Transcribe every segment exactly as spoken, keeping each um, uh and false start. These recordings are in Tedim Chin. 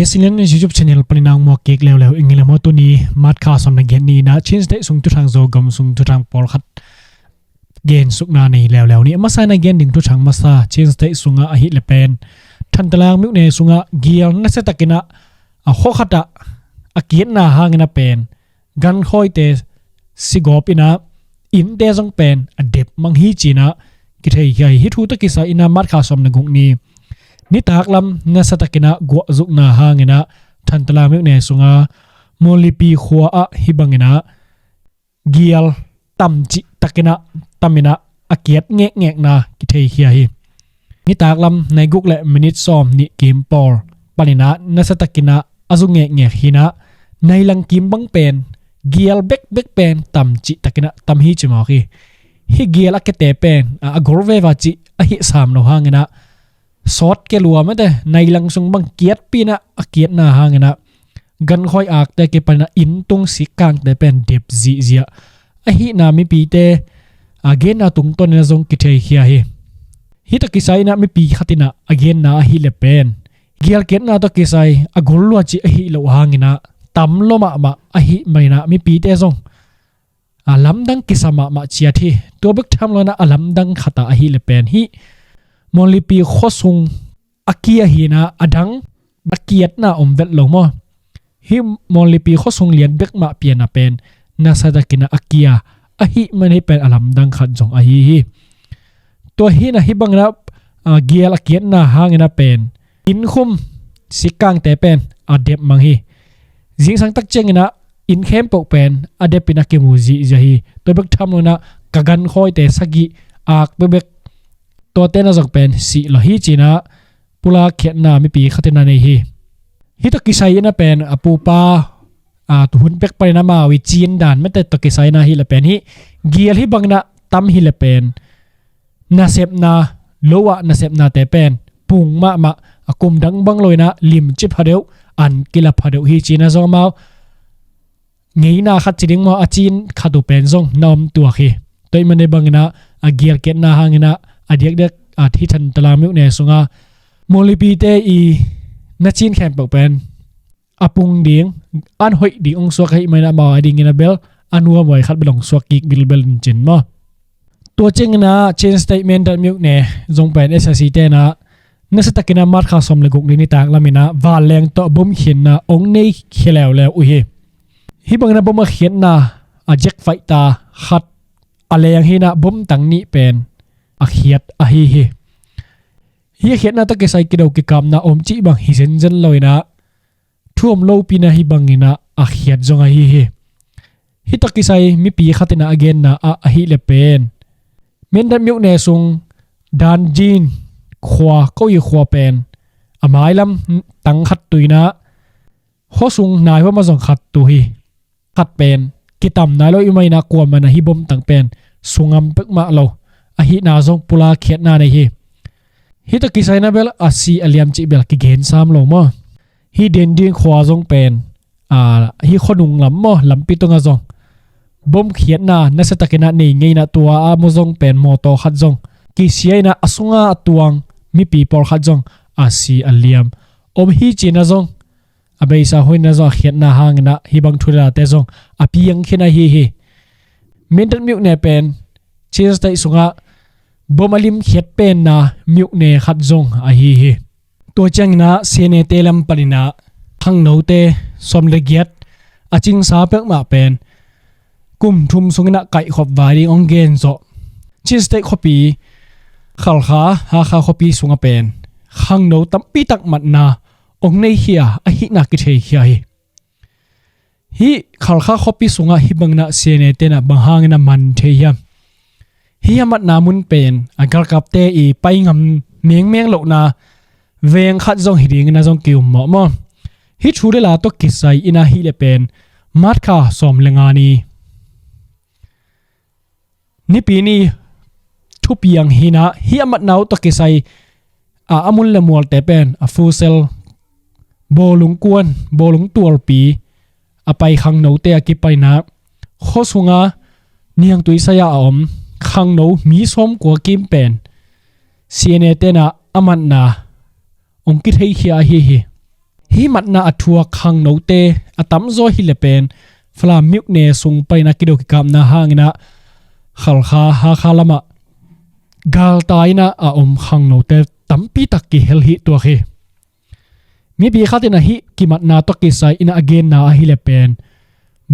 Singlen YouTube channel panin a muak kik leuleu ing le maw. Tuni March kha sawm le giat ni-in ah Chin State sung thuthang, Zogam sung thuthang pawlkhat gensukna nei leuleu ni. A masa in a gen ding thuthang masa Chin State sungah ahih leh pen Thantlang myone sungah gial nasiatakin ah a khua khatah a kiatna hangin a pen gankhawite sigawp in ah innte zong pen a dep mang hi ci-in ah kitheikhia hi. Hih thu tawh kisai in ah March kha sawm le guk ni nitaklam nasiatakin ah guahzukna hangin ah Thantlang myone sungah Monlipi khua ah hih bangin ah gial tam cihtakin ah, tamin ah a kiat ngekngekna kitheikhia hi. Nitaklam nai guk le minit sawm nih kim pawl panin ah nasiatakin ah a zu ngekngek hi-in ah, nai lang kim bang pen gial bekbek pen tam cihtakin ah tam hi ci mawk hi. Hih gial a kiate pen a, a gol veva cih a hih sam lo hangin ah sawt kia lua mate, nai lang sung bang kiatpih in ah a kiatna hangin ah gankhawi akte kipan in ah inn tung sikkangte pen dep zihziah ahihna mipite a genna tungtawnin ah zong kitheikhia hi. Hih tawh kisai in ah mipi khat in ah a genna ahih leh pen gial kiatna tawh kisai a gol lua cih ahih loh hangin ah tam lua mahmah ahih manin ah mipite zong a lamdang kisa mahmah ciat hi. Tua bek tham lo-in ah a lamdang khat ah ahih leh pen hih Monlipi khuasung a kia hi-in ah a dang a kiatna om vet lo maw. Hih Monlipi khuasung lian bek mah pian ah pen nasiatakin ah a kia ahih man hih pen a lamdang khat zong ahi hi. Tua hi-in ah hih bangin ah a, gial a kiatna hangin ah pen innkhum sikkangte pen a dep mang hi. Zingsang tak ciangin ah inn khempeuh pen a depin ah kimu zihziah hi. Tua bek tham lo-in ah ka gankhawite sagih ak bekbek, tuate na zong pen sih lo hi ci-in ah pulak khiatna mipi khat in ah nei hi. Hih tawh kisai in ah pen a pupa a, tuhun pek panin amau i cin dan mate tawh kisai in ah ahih leh pen hih gial hih bangin ah tam hi leh pen nasepna, lo ah nasepnate pen pung mahmah, a kum dang bang lo-in ah limci pha deuh, an kila pha deuh hi ci-in ah zong amau ngeina khat ci ding maw, a cin khat uh pen zong na om tuak hi. Tua ahih manin hih bangin ah a gial kiatna hangin ah a diakdiak a hih Thantlang myone sungah Monlipite i na cin khempeuh pen a pung ding, an hoih ding hong suak ahih manin ah amau a dingin ah bel a nuam huai khat bel hong suak kik bilbel in cin maw. Tua ciangin ah Chin State Mindat myone zong pen S S C te in ah nasiatakin ah March kha sawm le guk ni nitaklam in ah vanleng tawh bom khiatna hong nei khia leuleu uh hi. Hih bangin ah bom a khiatna a jet fighter khat a leng hi-in ah bom tang nih pen a khiat ahi hi. Hih a khiatna tawh kisai kido kikapna om cih bang hi zenzen lo-in ah thu om lopi-in ah hih bangin ah a khiat zong ahi hi. Hih tawh kisai mipi khat in ah a genna ah ahih leh pen Mindat myone sung Danjin khua, ko i khua pen a mailam tang khat tu-in ah khuasung naihuam ah zong khat tu hi. Khat pen kitam nai lo ahih manin ah kuamah in ah hih bom tang pen sungam pek mah lo ahihna zong pulak khiatna nei hi. Hih tawh kisai in ah bel a si a liam cih bel kigen sam lo maw. Hih Danjin khua zong pen a, hih khuanung lam maw, lampi tungah zong bom khiatna nasiatakin ah nei ngei-in ah tua ah maw zong pen mawtaw khat zong kisia-in ah a sungah a tuang mipi pawlkhat zong a si a liam om hi ci-in ah zong a beisa hoih in ah zong a khiatna hangin ah hih bang thu lelate zong a piang khin ahi hi. Mindat myone pen Chin State sungah bom a limkhiat penna myone khat zong ahi hi. Tua ciangin ah C N A te lam panin ah khangnote sawm le giat a cingsa peuhmah pen kum thum sungin ah kaihkhop vai ding hong gen zawh. Chin State khuapi Khalkha, Hakha khuapi sungah pen khangno tampi tak matna hong nei khia ahihna kitheikhia hi. Hih Khalkha khuapi sungah hih bangin ah C N A te in ah bang hangin a man thei hiam? Hih a matna mun pen a galkapte i pai ngam mengmeng lohna veng khat zong hi dingin ah zong ki-um mawh maw. Hih thu le la tawh kisai in ah ahih leh pen March kha sawm le nga ni Nipi ni thupiang hi-in ah hih a matna uh tawh kisai a, a mun le mualte pen a Fusel bawlung kuan, bawlung tualpi a pai khangnote a kipan in ah khua sunga niangtui sai-a a om khangno mi sawmkua kim pen C N A te in ah a matna hong kitheikhia ahi hi. Hih matna a thuak khangnote a tamzaw hi le pen Falam myone sung panin a kido kikapna hangin ah Khalkha, Hakha lamah galtai in ah a om khangnote tampi tak kihel hi tuak hi. Mipi khat in ah hih kimatna tawh kisai in ah a genna ahi le pen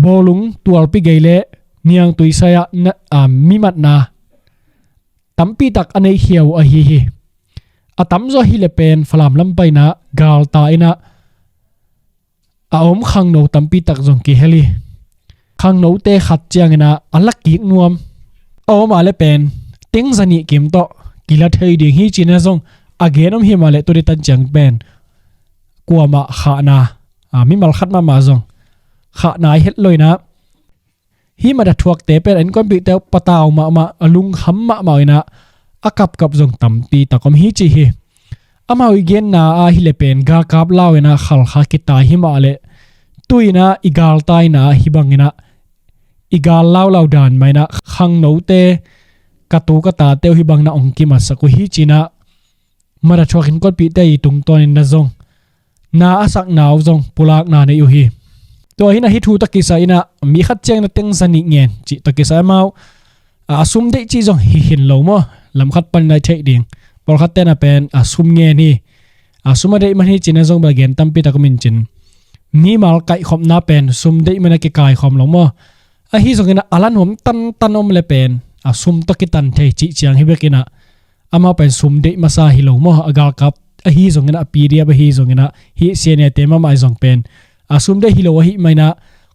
bawlung tualpi gei le niangtui sai ah na, a, mi matna tampi tak a nei khia uh ahi hi. A tamzaw hi le pen Falam lam panin ah galtai in ah a om khangno tampi tak zong kihel hi. Khangnote khat ciangin ah a la kik nuam a om a le pen teng za nih kim tawh kila thei ding hi ci-in ah zong a gen om hi mah le, tu ni tan ciang pen kuamah khahna, a, mimal khat mahmah zong khahna hi het lo in ah hih mat a thuakte pen a innkuanpihte uh patau mahmah, a lungkham mahmah in ah a kapkap zong tampi tak om hi ci hi. Amau i genna ah hi le pen galkap lau in ah Khalkha kitai hi mah le, tu in ah i galtaina ah hih bangin ah i gal laulau dan mah in ah khangnote, ka tu ka tate uh hih bangin ah ong kimatsak uh hi ci-in ah mat a thuak innkuanpihte i tungtawnin ah zong na a sakna uh zong pulakna nei uh hi. Tua hi in ah hih thu tawh kisai in ah mi khat ciangin ah teng za nih ngen cih tawh kisai amau a, a sum deih cih zong hi khin lo maw? Lam khat panin ah i theih ding, pawlkhatte in ah pen a sum ngen hi, a sum a deih man hi ci-in ah zong bel gen tampi tak om in cin, mimal kaihkhopna pen sum deih man a kikaikhawm lo maw? Ahi zongin ah a la nuam tantan om le pen a sum tawh kitan thei cih ciang hi bekin ah amau pen sum deih masa hi lo maw? A galkap ahi zongin ah, a P D F ahi zongin ah, hih C N A te mahmah ahi zong pen a sum deih hi lo ahih manin ah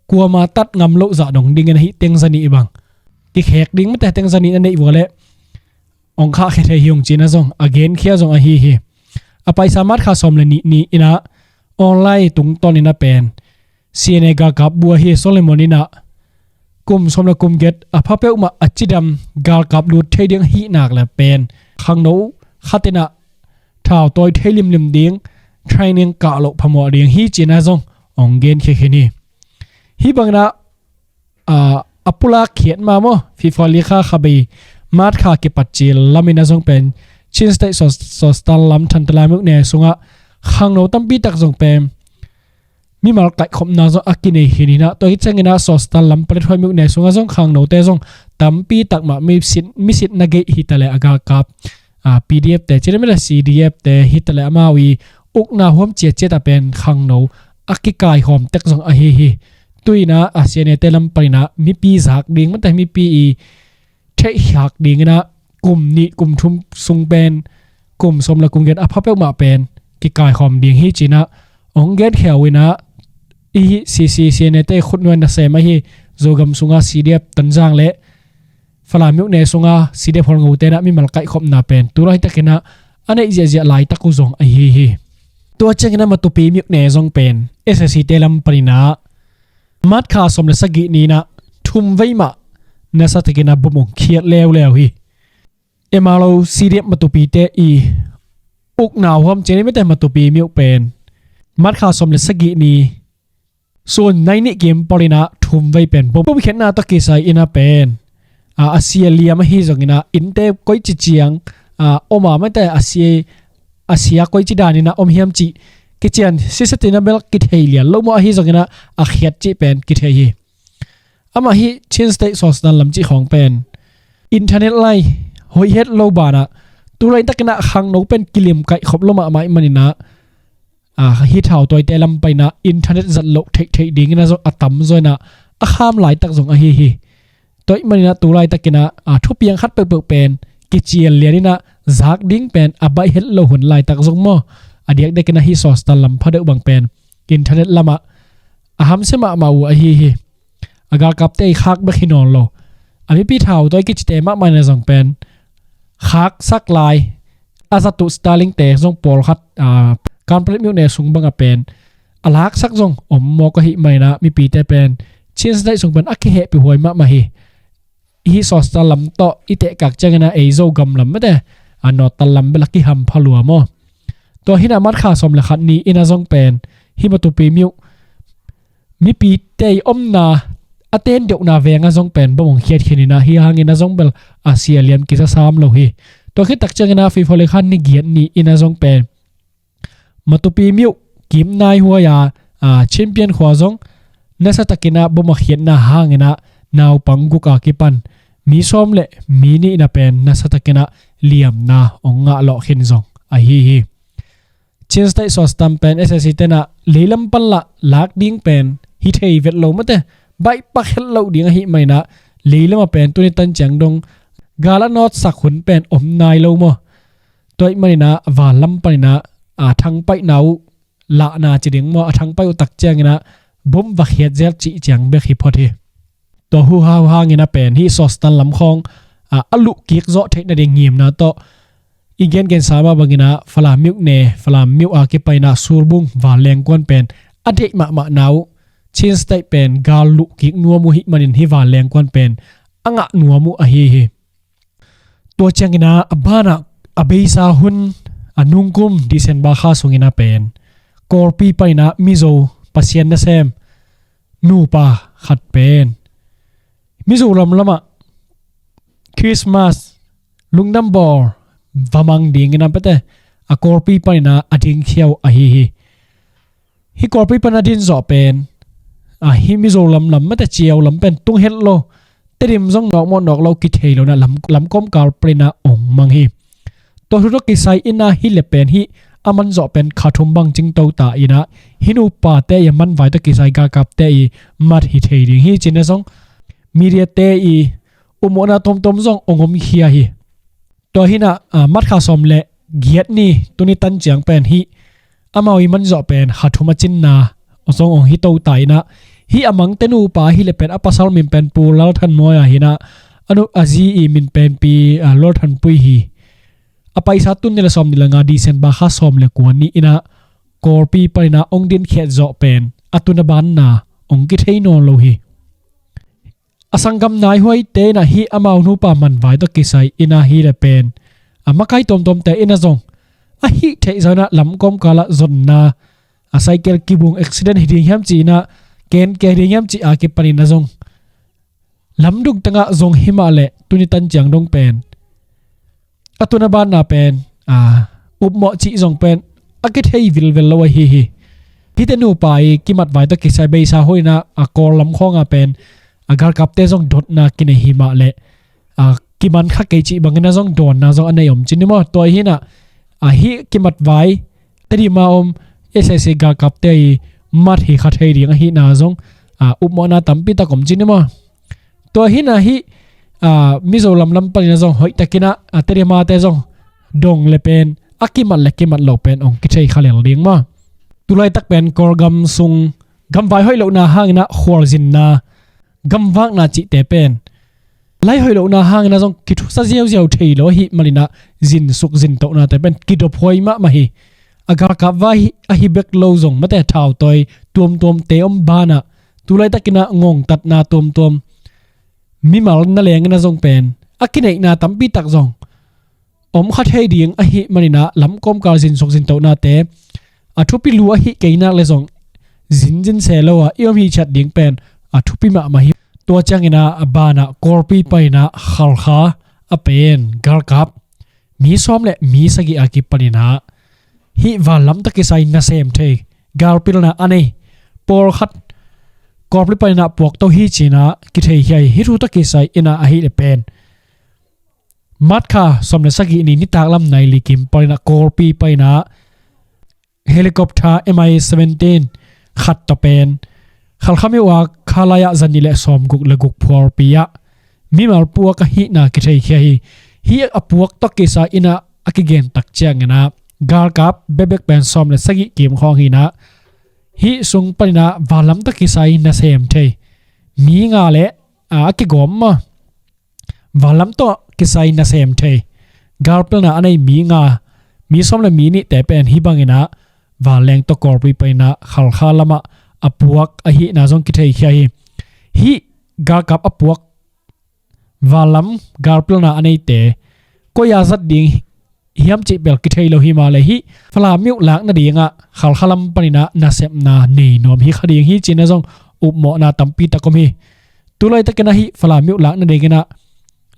kuamah tat ngam loh zah dong dingin ah hih teng za nih bang kikhek ding mate, teng za nih na neih vua le ong khahkhia thei hi ung ci-in ah zong a genkhia zong ahi hi. A paisa March kha sawm le nih ni in ah online tungtawnin ah pen C N A galkap bu ahi Solomon in ah kum sawm le kum giat a pha peuhmah a cidam galkap lut thei ding ahih nak le pen khangno khat in ah thautawi thei limlim ding, training kah loh phamawh ding hi ci-in ah zong ong genkhia khin hi. Hih bangin ah, a, a pulak khiat mah maw, February kha kha bei March kha kipat cil lamin ah zong pen Chin State Sos-, Sostan lam Thantalai myone sungah khangno tampi tak zong pen mimal kaihkhopna zong a kinei hi in ah, tua hi ciangin ah Sostan lam Palethuai myone sungah zong khangnote zong tampi tak mah misit, misit na geih hi ta le a galkap, a, P D F te, ci le mate C D F te hi ta le amau i ukna huam ciatciat ah pen khangno a kikaikhawm tek zong ahi hi. Tu in ah a C N A te lam panin ah mipi zak ding mate, mipi i theihkhiak dingin ah kum nih kum thum sung pen kum sawm le kum giat a pha peuhmah pen kikaikhawm ding hi ci-in ah ong genkhia uh in ah, i C C C N A te khutnuai nasem ahi Zogam sunga C D F Tonzang le Falam myone sunga C D F Hualngote in ah mimal kaihkhopna pen tu laitakin ah a neih ziahziah laitak uh zong ahi hi. Tua ciangin ah Matupi myone zong pen S A C te lam panin ah March kha sawm le sagih ni in ah thum vei mah nasatakin ah bom ong khiat leuleu hi. M R O C D F Matupite i ukna huam ci le mate Matupi myo pen March kha sawm le sagih ni sun nai nih kim pawl in ah thum vei pen bom, bom khiatna tawh kisai in ah pen, a, a sia liam ahi zongin ah innte koici ciang, a, om a mate a sia, a sia koici danin ah om hiam cih kician sisatin ah bel kithei lian lo maw, ahi zongin ah a khiat cih pen kithei hi. Amah hih Chin State Sostan lam cih khawng pen internet lai hoih het lo banah tu laitakin ah khangno pen kilim kaih khop lo mahmah ih manin ah, a, hih thautawite lam panin ah internet zat loh theihtheih dingin ah zong a tamzaw in ah a kham laitak zong ahi hi. Tua ih manin ah tu laitakin ah, a, thupiang khat peuhpeuh pen kician lianin ah zak ding pen a baih het lo hun laitak zong maw, a diakdiakin ah hih Sostan lam phadeuh bang pen internet lamah a hamsia mahmah uh ahi hi. A galkapte i khak bek hi nawn lo, a mipi thautawi kicite mahmah in ah zong pen khaksak lai, a zat uh Starlink te zong pawlkhat, a, Kanpalet myone sung bangah pen a laksak zong om mawk ahih manin ah mipite pen Chin State sung pen a kihehpih huai mahmah hi. Hih Sostan lam tawh i tehkak ciangin ah ei Zogam lam mate, a, Northern lam bel a kihampha lua maw. Tua hi in ah March kha sawm le khat ni in ah zong pen hih Matupi myo mipite i omna a tendeuhna veng ah zong pen bom ong khiat khin in ah hih hangin ah zong bel a sia liam kisa sam lo hi. Tua khit tak ciangin ah February kha ni giat ni in ah zong pen Matupi myo kim nai huai a, a, Chin Pian khua zong nasatakin ah bom a khiatna hangin ah naupang guk a kipan mi sawm le mi nihna pen nasatakin ah liamna hong ngah lawh khin zong ahi hi. Chin State suahsitam pen S A C ten ah leilam pan lah lak ding pen hi thei vet lo mate, baih pak het loh ding ahih manin ah leilam a pen tuni tan ciang dong gal a nawtsak hun pen om nai lo maw? Tua ahih manin ah vanlam panin ah, a, thangpaihna uh lahna ci ding maw, a thangpaih uh tak ciangin ah bom va khiat zel cih ciang bek hi phot hi. Tua huhau hangin a pen hih suahsitam lam khawng, a, a luh kik zawh theih nading ngimna tawh i gengensa mah bangin ah Falam myone, Falam myo a kipanin ah Surbung vanleng kuan pen a deih mahmahna uh, Chin State pen gal luh kik nuam uh hih manin hih vanleng kuan pen a ngah nuam uh ahi hi. Tua ciangin ah a banah a beisa hun, a nungkum December kha sungin a pen Kawlpi panin ah Mizo Pasian nasem nupa khat pen Mizoram lamah Christmas lungdam bawl va mang dingin a pete a Kawlpi panin ah a dingkhia uh ahi hi. Hih Kawlpi pan a din zawh pen, a, hih Mizoram lam mate ciau lam pen tung het lo, Tedim zong nawkmawh nawk lo kithei lo in ah lam, lamkawmkal panin ah hong mang hi. Tua thu tawh kisai in ah hih le pen hih a man zawh pen kha thum bang cing to ta in ah hih nupate i a man vai tawh kisai galkapte i mat hi thei ding hi ci-in ah zong mediate i upmawhna tuamtuam zong hong omkhia hi. Tua hi in ah, a, March kha sawm le giat ni tuni tan ciang pen hih amau i man zawh pen kha thum a cinna zong hong hi to ta in ah hih a mangte nupa ahih le pen a pasal min pen Pu Lal Than Mawi a hi in ah a nu a zi i min pen Pi, a, Lal Than Pui hi. A paisa tul nih le sawm nih le nga December kha sawm le kua ni in ah Kawlpi panin ah hong dinkhiat zawh pen a tun a banna hong kithei nawn lo hi. A sanggam nai huaite in ah hih amau nupa man vai tawh kisai in ah hih le pen a makai tuamtuamte in ah zong a hih theih zah in ah lamkawmkal ah zonna, a cycle kibung accident hi ding hiam ci in ah kenke hi ding hiam ci a kipanin ah zong lamdung tangah zong hi mah leh tuni tan ciang dong pen a tun a banna pen, a, upmawh cih zong pen a kithei vilvel lo ahi hi. Hihte nupa i kimat vai tawh kisai beisa hun in ah a Kawl lam khawng a pen a galkapte zong dotna kinei hi mah leh, a, kiman kha kei cih bangin ah zong dawnna zong a nei om ci ni maw? Tua hi in ah, a, hih kimat vai Tedim a om S A C galkapte i mat hi kha thei ding ahihna zong, a, upmawhna tampi tak om ci ni maw? Tua hi in ah hih, a, Mizoram lam panin ah zong hoih takin ah, a, Tedim a te zong dong le pen a kimat le kimat lo pen hong kithei kha lel ding maw? Tulaitak pen Kawlgam sung gamvai hoih lohna hangin ah khualzinna, gamvakna cihte pen lai hoih lohna hangin ah zong kithusa ziauziau thei lo ahih manin ah zinsuk zintohnate pen kidop huai mahmah hi. A galkap vai ahi bek lo zong mate thautawi tuamtuamte om banah tulaitakin ah ngongtatna tuamtuam mimal na lengin ah zong pen a kineihna tampi tak zong om kha thei ding ahih manin ah lamkawmkal zinsuk zintohnate a thupi lu ahih kei nak le zong zinzin se lo a i om hi ciat ding pen a thupi mahmah hi. Tua ciangin ah a banah Kawlpi panin ah Khalkha a pen galkap mi sawm le mi sagih a kipanin ah hih vanlam tawh kisai nasem thei galpilna a nei pawlkhat Kawlpi panin ah puak to hi ci-in ah kitheikhia hi. Hih thu tawh kisai in ah ahih le pen March kha sawm le sagih ni nitaklam nai li kim panin ah Kawlpi panin ah helicopter M I seventeen khat tawh pen Khalkha myo a kha lai-ah zanih le sawmguk le guk phualpi ah mimal puak ahihna kitheikhia hi. Hih a puak tawh kisai in ah a kigen tak ciangin ah galkap bekbek pen sawm le sagih kim khawng hi in ah hih sung panin ah vanlam tawh kisai nasem thei mi nga le, a, a kigawm maw? Vanlam tawh kisai nasem thei galpilna a nei mi nga, mi sawm le mi nihte pen hih bangin ah vanleng tawh Kawlpi panin ah Khalkha lamah a puak ahihna zong kitheikhia hi. Hih galkap a puak vanlam galpilna a neite koi a zat ding hiam cih bel kithei lo hi mah le hih Falam myo lak nadingah Khalkha lam panin ah nasepna nei nuam hi kha ding hi ci-in ah zong upmawhna tampi tak om hi. Tulaitakin ah hih Falam myo lak nadingin ah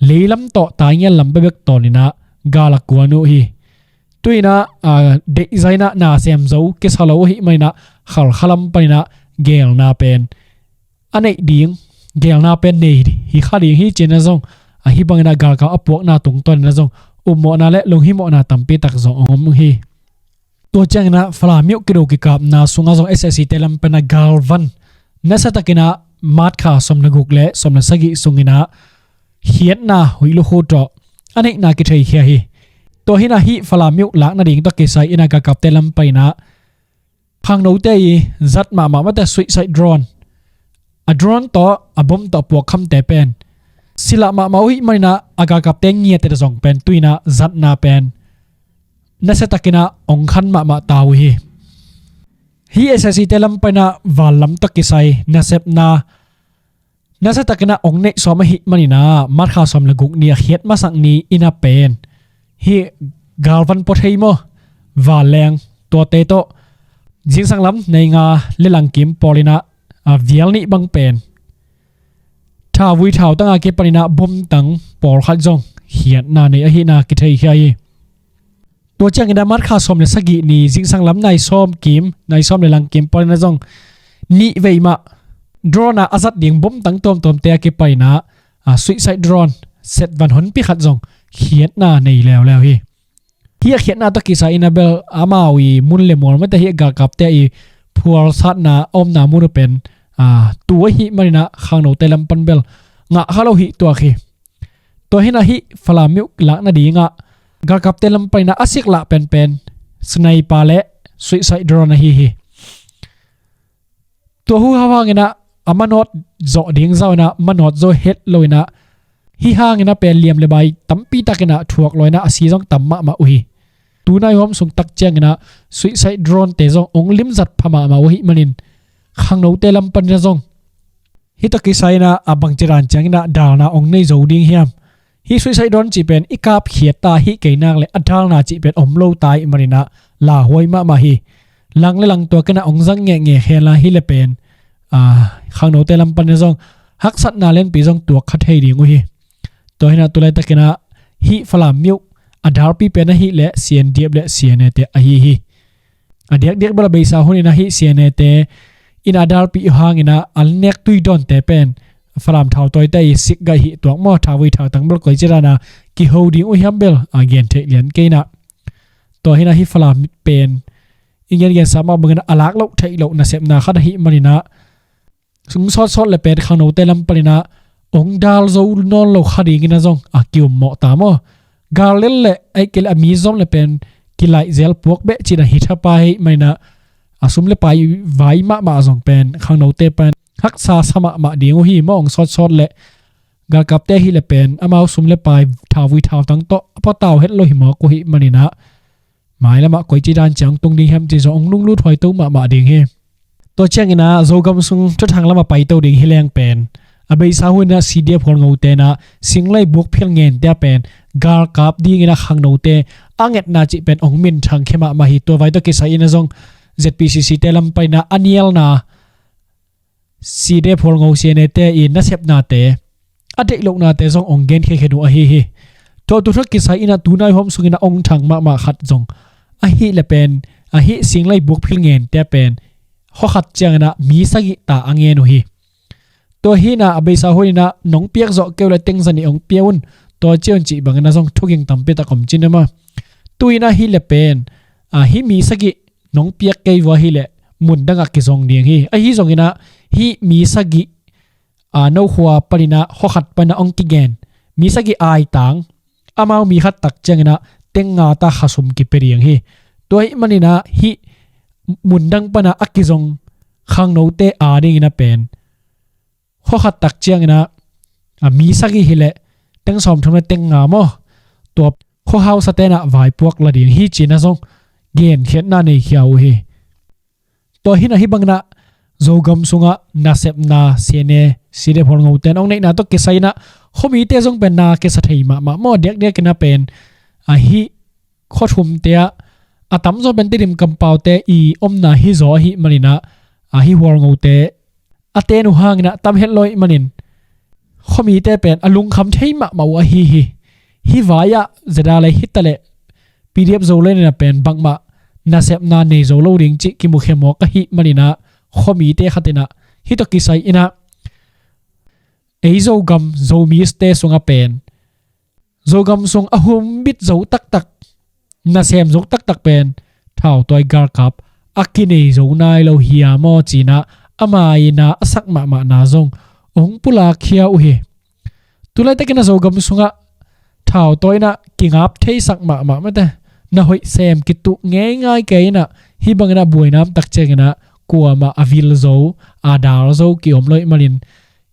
leilam tawh Taingian lam bekbek tawnin ah gal a kuan uh hi. Tu-in ah, ah, deihzah in ah na sem zo kisa lo ahih manin ah, khalkha lam panin ah geelna pen a neih ding, geelna pen nei hi kha ding hi ci-in ah zong, ah, hih bangin ah galkap a puakna tungtawn in ah zong upmawhna le lunghimawhna tampi tak zong a om hi. Tua ciangin ah Falam myo kido kikapna sungah zong S A C te lam panin ah galvan nasia takin ah March kha sawm le guk le sawm le sagih sungin ah khiatna huih lukhu tawh a neihna kitheikhia hi. Tua hi-in ah hih Falam myo lak nading tawh kisai in ah galkapte lam panin ah khangnote i zat mahmah mate suicide drone, a drone tawh a bom tawh a puak khamte pen silah mahmah uh ahih manin ah a galkapte ngiatte zong pen tu-in ah zatna pen nasia takin ah ong khan mahmah ta uh hi. Hih S A C te lam panin ah van lam tawh kisai nasepna nasia takin ah ong neih sawm ahih manin ah March kha sawm le guk ni a khiat masak ni in ah pen hih galvan pua thei maw, vanleng, tuate tawh zingsang lam nai nga le langkim pawlin ah, ah, vial nih bang pen thavui thautang a kipanin ah bomtang pawlkhat zong khiatna nei ahihna kitheikhia hi. Tua ciangin ah March kha sawm le sagih ni zingsang lam nai sawm kim, nai sawm le langkim pawlin ah zong nih vei mah drone a a zat ding bomtang tuamtuamte a kipanin ah, ah, suicide drone set van honpi khat zong khiatna nei leuleu hi. Hih a khiatna tawh kisai in ah bel amau i mun le mual mate hih galkapte i phualsatna a omna mun uh pen, ah, tu ahih manin ah khangnote lam pan bel ngah kha lo hi tuak hi. Tua hi-in ah hih Falam myo lak nadingah galkapte lam panin ah a siklah penpen sniper le suicide drone ahi hi. Tua huhau hangin ah a manawt zawh ding zau in ah manawt zo het lo in ah hih hangin ah pen liam le bai tampi takin ah thuak lo in ah a si zong tam mahmah uh hi. Tunai huam sung tak ciangin ah suicide drone te zong ong limzat pha mahmah uh ahih manin khangnote lam panin ah zong hih tawh kisai in ah a bangci dan ciangin ah dalna ong nei zo ding hiam? Hih suicide drone cih pen i kap khiat ta ahih kei nak le a dalna cih pen om lo ta ahih manin ah lauhuai mahmah hi. Lang le lang tuakin ah ong zang ngeingei hen la hih leh pen, ah, khangnote lam panin ah zong haksatna lianpi zong tuak kha thei ding uh hi. Tua hi-in ah tu laitakin ah hih Falam myo a dalpi pen ahih leh C N D F le C N A te ahi hi. A diakdiak bel a beisa hunin ah hih C N A te in a dalpih uh hangin ah a nek tui dawnte pen Falam thautawite i sik gah hi tuak maw, thavui thautang bel koici dan a kiho ding uh hiam bel a gen theih lian kei in ah. Tua hi-in ah hih Falam pen i gengensa mah bangin a lak loh theih loh nasepna khat ahih manin ah sung sawtsawt le pen khangnote lam panin ah ong dal zo nawn lo kha dingin ah zong a ki-ummawh ta maw? Gal lel le ahih kei leh a mi zom le pen kilaih zel puak beh ci-in ah hi thapai ahih manin ah a sum le pai vai mahmah zong pen khangnote pen haksa sa mahmah ding uh hi maw? Ong sawtsawt le galkapte ahih leh pen amau sum le pai thavui thautang tawh a patau het lo hi mawk uh ahih manin ah mailamah koici dan ciang tung ding hiam cih zong ong lunglut huaito mahmah ding hi. Tua ciangin ah Zogam sung thuthang lam a paito ding hi leng pen a beisa hunin ah C D F Hualngote in ah Singlei Bukphil ngente ah pen galkap dingin ah khangnote a ngetna cih pen ong minthang khia mahmah hi. Tua vai tawh kisai in ah zong Z P C C te lam panin ah a nialna C D F Hualngo C N A te i nasepnate a deih lohnate zong ong genkhia khin uh ahi hi. Tua tu tawh kisai in ah tunai huam sungin ah ong thang mahmah khat zong ahih leh pen, ahih Singlei Bukphil ngente ah pen khua khat ciangin ah mi sagih ta a ngen uh hi. Tua hi-in ah a beisa hunin ah nong piak zawh kei uh leh teng za nih ong pia un, tua ci un cih bangin ah zong thuging tampi tak om ci-in ah maw? Tu-in ah hih leh pen, ah, hih mi sagih nong piak kei uh ahih leh mun dangah kizong ding hi. Ahi zongin ah hih mi sagih, ah, no khua panin ah khua khat panin ah ong kigen mi sagih aitang, amau mi khat tak ciangin ah teng nga ta kha sum kipia ding hi. Tua ahih manin ah hih mun dang panin ah a kizong khangnote a dingin ah pen khua khat tak ciangin ah, a, mi sagih hi leh teng sawmthum le teng nga maw, tua khua hausate in ah vaipuak la ding hi ci-in ah zong genkhiatna nei khia uh hi. Tua hi-in ah hih bangin ah Zogam sungah nasepna C N A, C D F Hualngote in ong neihna tawh kisai in ah khuamite zong pen na kisa thei mahmah maw? Diakdiakin ah pen, ah, hih khua thumte ah a tamzaw pen Tedim kampaute i omna hi zaw ahih manin ah, ah, hih Hualngote a ten uh hangin ah tam het lo ahih manin khuamite pen a lungkham thei mahmah uh ahi hi. Hih vai-ah zeda lei hi ta leh PDF Zoland in ah pen bangmah nasepna nei zo lo ding cih kimukhia mawk ahih manin ah khuamite khat in ah hih tawh kisai in ah ei Zogam Zomite sungah pen Zogam sung a humbit zo taktak, nasem zo taktak pen thautawi galkap a kinei zo nai lo hi a maw ci-in ah ama in ah a sak mahmahna zong hong pulakkhia uh hi. Tulaitakin ah Zogam sungah thautawi in ah kingap theisak mahmah mate, na hoih sem kituh ngeingai kei in ah hih bangin ah buaina om tak ciangin ah kuamah a vil zo, a dal zo ki-om lo ahih manin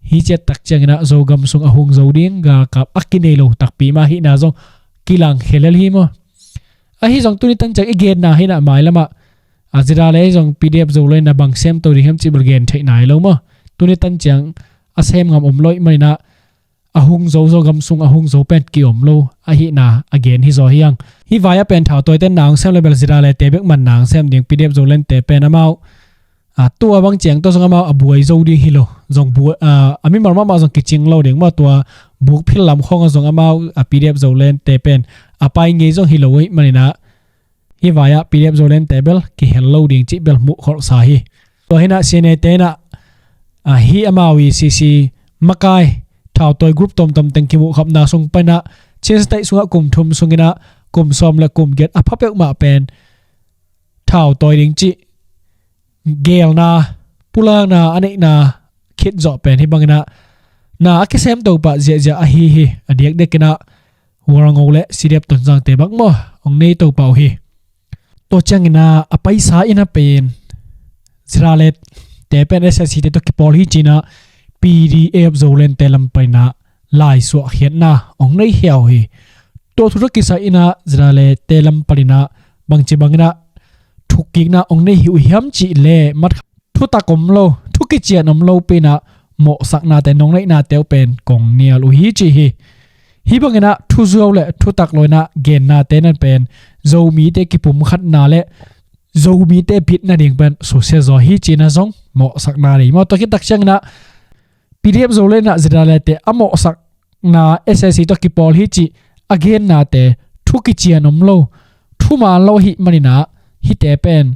hih ciat tak ciangin ah Zogam sung a hung zo ding galkap a kinei lo takpi mah ahihna zong kilangkhia lel hi maw. Ahi zong tuni tan ciang i genna hi in ah mailam ah a ZRA le ahi zong PDF Zoland in ah bang semto ding hiam cih bel gen theih nai lo maw. Tuni tan ciang a sem ngam om lo ahih manin ah a hung zo, Zogam sung a hung zo pen ki-om lo ahihna a gen hi zaw hi hang. Hih vai-ah pen thautawite na hong sem le bel ZRA le te bek man na hong sem ding, PDF Zoland te pen amau a, tua bang ciang tawh zong amau a buai zo ding hi lo. Zong buai, a, a mimal mahmah zong kicing lo ding maw, tua buk phil lam khawngah zong amau a PDF Zoland te pen a pai ngei zong hi lo ahih manin ah hih vai-ah PDF Zoland te bel kihel lo ding cih bel muh kholhsa hi. Tua hi in ah CNA te in ah, a, hih amau i CC makai thautawi group tomtom teng kimuhkhapna sung pan ah Chin State sungah kum thum sungin ah kum sawm le kum giat a pha peuhmah pen thautawi ding cih geelna, pulakna a neihna khit zawh pen hih bangin ah na a kisem to pah ziahziah ahi hi. A diakdiakin ah Hualngo le CDF Tonzangte bang maw hong nei to pah uh hi. Tua ciangin ah a paisa in ah pen ZRA le te pen SAC te tawh kipawl hi ci-in ah PDF Zoland te lam panin ah laisuah khiatna hong nei khia uh hi. Tua thu tawh kisai in ah ZRA le te lam panin ah bangci bangin ah thukikna hong nei hi uh hiam cih leh mat khat thutak om lo, thu kician om lo pi-in ah mawhsaknate, nong neihnate uh pen kong nial uh hi ci hi. Hih bangin ah thuzuau le thutak lo-in ah gennate in ah pen Zomite kipumkhatna le Zomite bit nading pen susia zaw hi ci-in ah zong mawhsakna nei maw. Tua khit tak ciangin ah PDF Zoland in ah ZRA le te a mawhsakna SAC tawh kipawl hi cih a gennate thu kician om lo, thuman lo ahih manin ah hihte pen,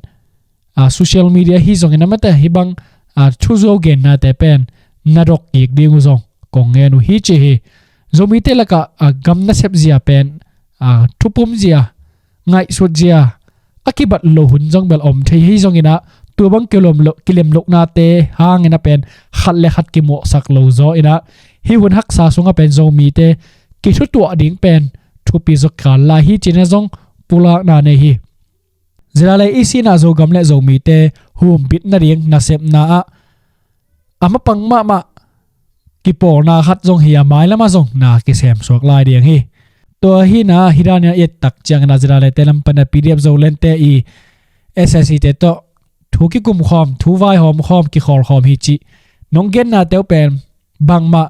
a, social media hi zongin ah mate hih bang, a, thuzuau gennate pen na dok kik ding uh zong kong ngen uh hi ci hi. Zomite lakah, a, gam nasep zia pen, a, thupum zia, ngaihsut zia a kibat lo hun zong bel om thei hi zongin ah tua bang kilem lohnate hangin ah pen khat le khat kimawhsak lo zaw in ah hih hun haksa sungah pen Zomite kithutuah ding pen thupi zaw kal lai hi ci-in ah zong pulakna nei hi. ZRA le EC in ah Zogam le Zomite humbit nading nasepna ah a mapang mahmah kipawlna khat zong hi a, mailam ah zong na kisem suak lai ding hi. Tua hi in ah hih dan in ah i et tak ciangin ah ZRA le te lam panin ah PDF Zoland te i SAC te tawh thu kikum khawm, thu vaihawm khawm, kikhawl khawm hi cih nong gennate uh pen bangmah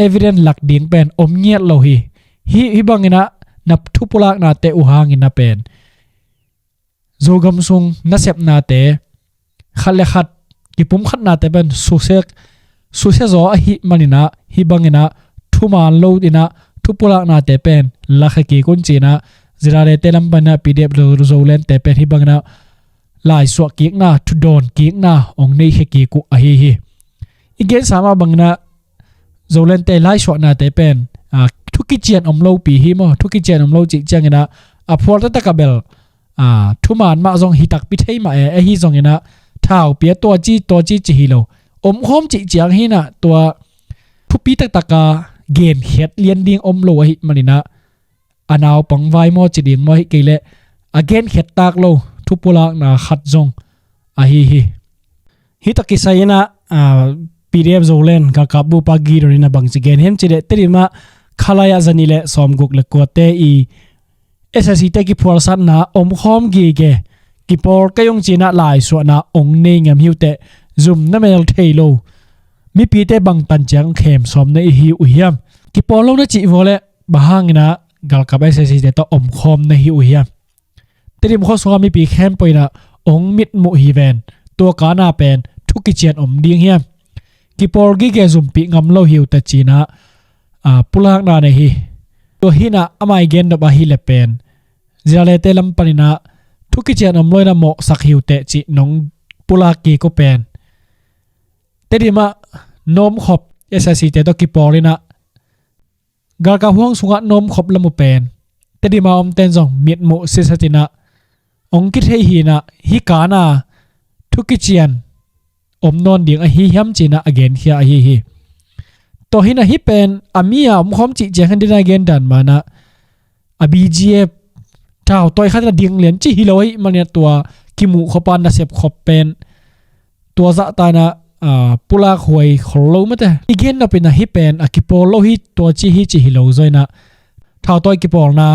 evidence lak ding pen om ngiat lo hi. Hih, hih bangin ah na thu pulaknate uh hangin ah pen Zogam sung nasepnate khat le khat kipumkhatnate pen susia, susia zaw ahih manin ah hih bangin ah thuman lo-in ah thu pulaknate pen lakhia kik un ci-in ah ZRA le te lam panin ah PDF Zo-, Zoland te pen hih bangin ah laisuah kikna, thudawn kikna hong neikhia kik uh ahi hi. I gensa mah bangin ah Zoland te laisuahnate pen, a, thu kician om lo pi hi maw. Thu kician om lo cih ciangin ah a phual taktak ah bel, a, thuman mah zong hi takpi thei mah e, ahi zongin ah thau pia tua ci, tua ci ci hi lo. Omkhawm cih ciang hi in ah tua thupi taktak a genkhiat lian ding om lo ahih manin ah a naupang vai maw ci ding maw, ahih kei leh a genkhiat tak lo thu pulakna khat zong ahi hi. Hih tawh kisai in ah, a, PDF Zoland galkap bupa Gideon in ah bangci gen hiam cih leh Tedim ah khalai ah zanih le sawmguk le kuate i SAC te kiphualsatna omkhawm gige kipawl kei ung ci-in ah laisuahna hong nei ngam hi uh teh zum na mel thei lo mipite bangtan ciang khem sawm na hi uh hiam? Kipawl lo na cih vua leh bang hangin ah galkap SAC te tawh omkhawm na hi uh hiam? Tedim khua sungah mipi khempeuh in ah hong mitmuh hi ven. Tua kana pen thu kician om ding hiam? Kipawl gige zumpih ngam lo hi uh teh ci-in ah, a, pulakna nei hi. Tua hi in ah amah i gen nop ahih leh pen ZRA te lam paninah thu kician om loinah mawhsak hiu teh cih nong pulak kik uh pen Tedim ah na omkhop SAC te tawh kipawlinah galkap huang sungah na omkhop lam uh pen Tedim a omten zong mitmuh sisatinah hong kithei hinah hih kana thu kician om nawn ding ahi hiam cinah a genkhia ahi hi. Tua hinah hih pen a mi a omkhawm cih ciang hen dinah gendan manah a BGF thautawi khat inah ding lian ci hi lo ahih maninah tua kimuh khop a nasep khop pen tua zahtanah pulak huai khol lo mate. I gen nopinah hih pen a kipawl lo hi, tua ci hi ci hi lo zaw inah thautawi kipawlna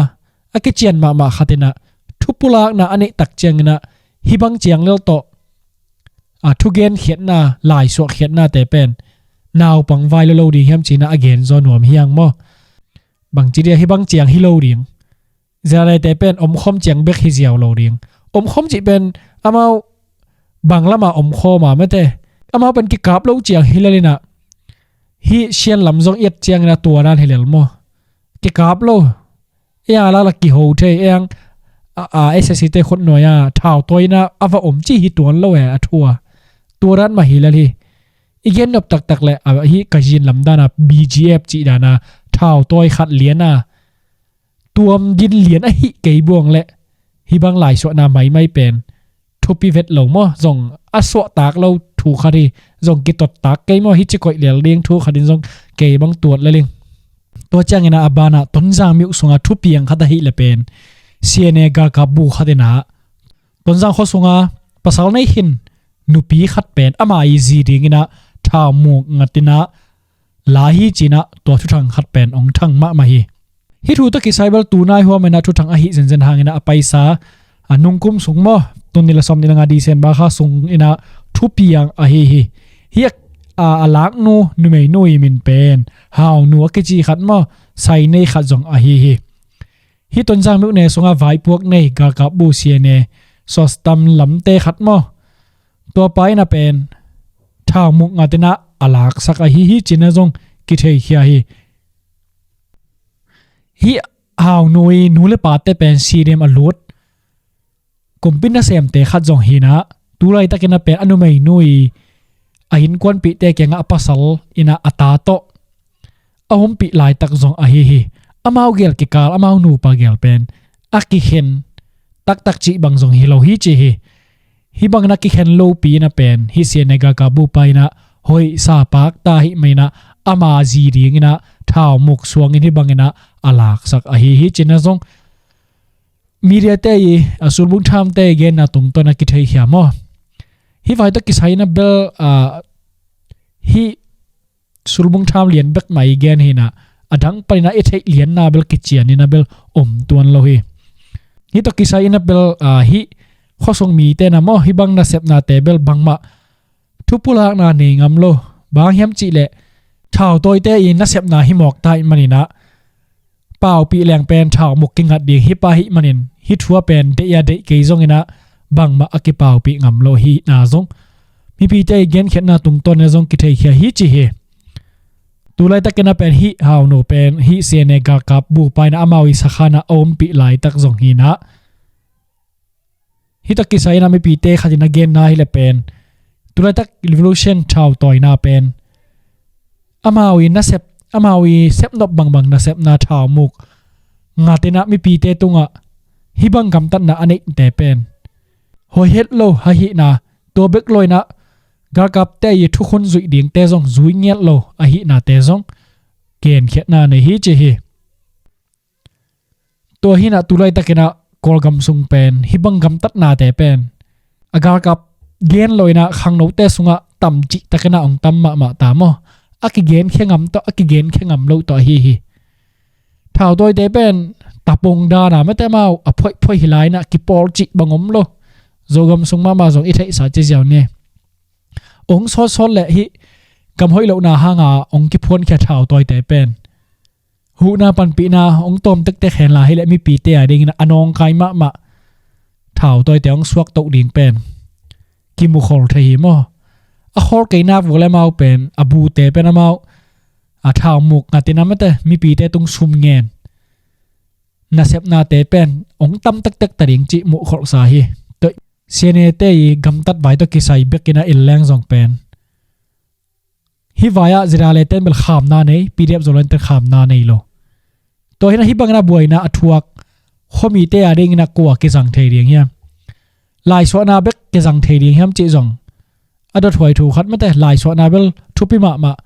a kician mahmah khatinah thupulakna a neihtak cianginah hih bang ciang lel tawh a thugenkhiatna, laisuahkhiatnate pen naupang vai lo lo ding hiam cinah a gen zaw nuam hiang maw? Bangci dia hih bang ciang hi lo ding. ZRA te pen omkhawm ciang bek hi ziau lo ding. Omkhawm cih pen amau bang lama omkhawm a mate, amau pen kikap lo ciang hi lelinah hih sian lam zong i et cianginah tua dan hi lel maw? Kikap lo. Ei a lala kiho thei ei ang a SAC te khutnuai a thautawina a va om ci hi tuan lo e a thua. Tua dan mah hi lel hi. I gen nop taktak le a hih ka zin lamdana BGF cih dana thautawi khat liana tuam din lian ahi kei buang le hih bang laisuahna maimai pen thupi vet lo maw? Zong a suahtak lo thu khat hi. Zong kitottak kei maw? Hih ci koih lel ding thu khatin zong kei bang tuat leling. Tua ciangina a bana Tonzang miuh sunga thupiang khat ahi le pen CNA galkap bu khatina Tonzang khua sunga pasal nei khin nupi khat pen ama i zi dingina thau muk ngatina la hi cinah tua thuthang khat pen ong thang mahmah hi. Hih thu tawh kisai bel tunai huamina thuthang ahi zenzen hangina a paisa a nungkum sung maw, tun ni la sawm ni la nga December kha sungina thupiang ahi hi. Hih a laknu numeinu i min pen Haunu a kici khat maw, sai nei khat zong ahi hi. Hih Tonzang miuh ne sunga vaipuak nei galkap bu CNA sostam lamte khat maw, tua pa ina pen thau muk ngatina a laksak ahi hi cina zong kitheikhia hi. Hih Haunu i nu le pate pen CDM a lut kumpi nasemte khat zong hina, tulaitakina pen a numeinu i a innkuanpihte kianga a pasal ina a ta tawh a humpih laitak zong ahi hi. Amau gel kikal amau nupa gel pen a kikhen taktak cih bang zong hi lo hi ci hi. Hih bangin a kikhen lopi ina pen hih CNA galkap bupa ina hoih sa pakta hih ma ina ama zi dingina thau muk suangin hih bangina a laksak ahi hi cina zong media te i a sulbung thamte i genna tungtawn a kitheikhia maw? Hih vai tawh kisai ina bel a hih sulbung tham lian bek mah i gen hina a dang panina i theih lianna bel kicianina bel om tuan lo hi. Hih tawh kisai ina bel a hih khuasung mite na maw hih bang nasepnate bel bangmah thupulakna nei ngam lo. Bang hiam cihleh thautawite i nasepna hi mawkta i manina paupih leng pen thau muk kingat ding hi pah hih manin hih thua pen deih a deih kei zongina bangmah a kipaupih ngam lo hihna zong mipite i genkhiatna tungtawnina zong kitheikhia hi ci hi. Tulaitakina pen hih Haunu pen hih CNA galkap bupa ina amau i sakhana a ompih laitak zong hina. Hih tawh kisai ina mipite khatina genna hi le pen tulaitak revolution thautawina pen amau i nasep amau i sepnop bangbang nasepna thau muk ngatina mipite tungah hih bang gamtatna a neihte pen hoihet lo ahihna, tua bek loina galkapte i thukhun zuih dingte zong zui ngiat lo ahihnate zong genkhiatna nei hi ci hi. Tua hina tulaitakina Kawlgam sung pen hih bang gamtatnate pen a galkap gen loina khangnote sungah tam cihtakina ong tam mahmah ta maw? A kigenkhia ngam tawh a kigenkhia ngam lo tawh ahi hi. Thautawite pen tapung dana mate amau a phoihphoih hi laina kipawl cih bang om lo. Zogam sung mahmah zong i theihsa ci ziau ni. Ong sawtsawt le hih gam hoih lohna hanga ong kiphuankhia thautawite pen huhna panpihna ong tawm tektek henla hileh mipite a dingin a nawngkai mahmah thautawite ong suaktoh ding pen kimukhol thei hi maw? A khol kei nak vua le amau pen a bute pen amau a thau muk ngatina mate mipite tung sum ngen nasepnate pen hong tam tektek ta ding cih muh kholhsa hi. Tua C N A te i gamtat vai tawh kisai bekin a en leng zong pen hih vai-ah ZRA le ten bel khamna nei, P D F Zoland ten khamna nei lo. Tua hi-in ah hih bangin a buaina a thuak khuamite a dingin ah kua kizang thei ding hiam? Laisuahna bek kizang thei ding hiam cih zong a dothuai thu khat mate. Laisuahna bel thupi mahmah.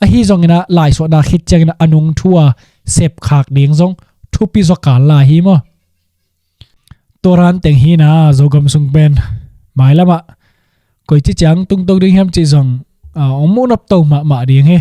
Ahi zongin ah laisuahna khit ciangin ah a nung thu a sepkhak ding zong thupi zaw kal lai hi maw? Tua dan teng hi-in ah Zogam sung pen mailamah koici ciang tungto ding hiam cih zong, ah, hong muh nopto mahmah ding hi.